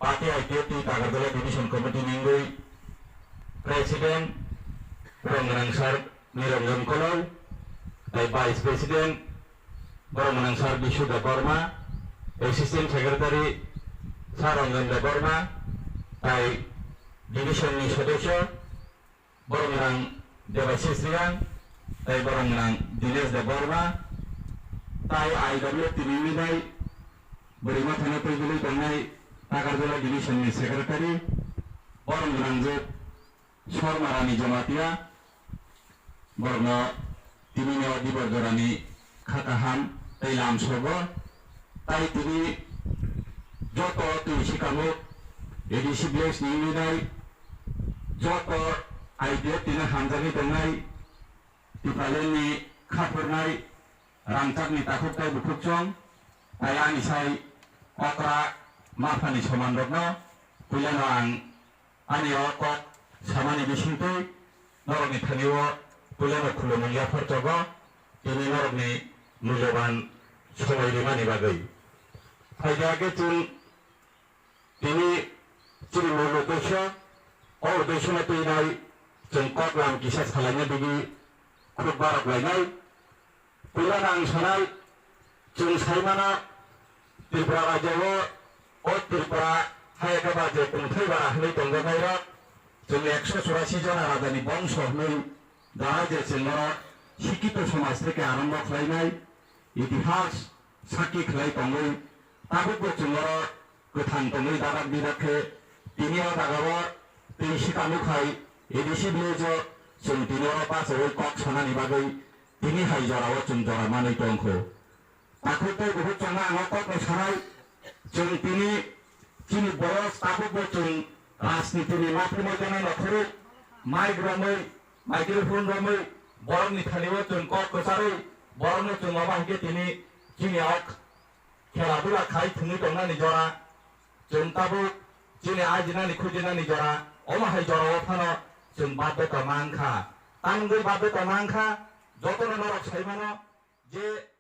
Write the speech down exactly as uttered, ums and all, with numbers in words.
Party I P F T Takarjala Division Committee ni wngwi President Rongranang Sir Niranjan Koloi, tei Vice President Boromnang Sir Bishu Debbarma, Assistant Secretary Sir Ranjan Debbarma, tei Division ni Sodosyo Boromnang Debashish Riang, tei Boromnang Dinesh Debbarma, tei I W T ni wngwi bai Bwrwi Mathano twi bwlwi tongnai Takarjala Division ni Secretary, Boromnang Jit Sorma Rani Jamatia, borokno tini no dibor jorani kha kaham tei lam sobo, tai tini joto twi sikamuk A D C village ni wngwi nai joto I P F T no hamjagwi tongnai Tipraland ni khaphurnai rangchak ni takhuk tei bukhuk chwng, tai ani sai okra maphani soman rokno puilano ang Ani o kok samani bisingtwi norokni thani o puilano khulumung yaphar chogo, tini norokni mulyaban somoi rimani bagwi. Phaidi age chwng tini chini mul uddesyo, o uddesyono twinai chwng kok lam kisa salaina digwi khuk barok lainai. Puilano ang sanai, chwng sai mano, Tripura rajyo o, o Tripura hai khe ba je tongthai bara hwnwi tongjaknai rok, chwng ekso churasi jona raja ni bongso hwnwi dara je chwng oro sikito somaj theke arombo khlainai, itihas sakki khlai tongwi, tabukbo chwng oro kwthang tongwi dadak didak khe tini o jaga o twi sika nukhai A D C village o chwng tini oro bachaui kok sanani bagwi tini hai jora o chwng jora manwi tongkho. Takhuk tei bukhuk chwngno ang o kokno sanai, chwng tini chini borok tabukbo chwng rajniti ni maphi moidano nokhorwi mic romwi, microphone romwi borokni thani o chwng kok kwcharwi borokno chwng obo hai khe tini chini ok khela dula khai thwngwi tongnani jora, chwng tabuk chini ajinani khujinani jora, omo hai jora o phano chwng baddo tongma wngkha. Tamungwi baddo tongma wngkha, jotono norok sai mano je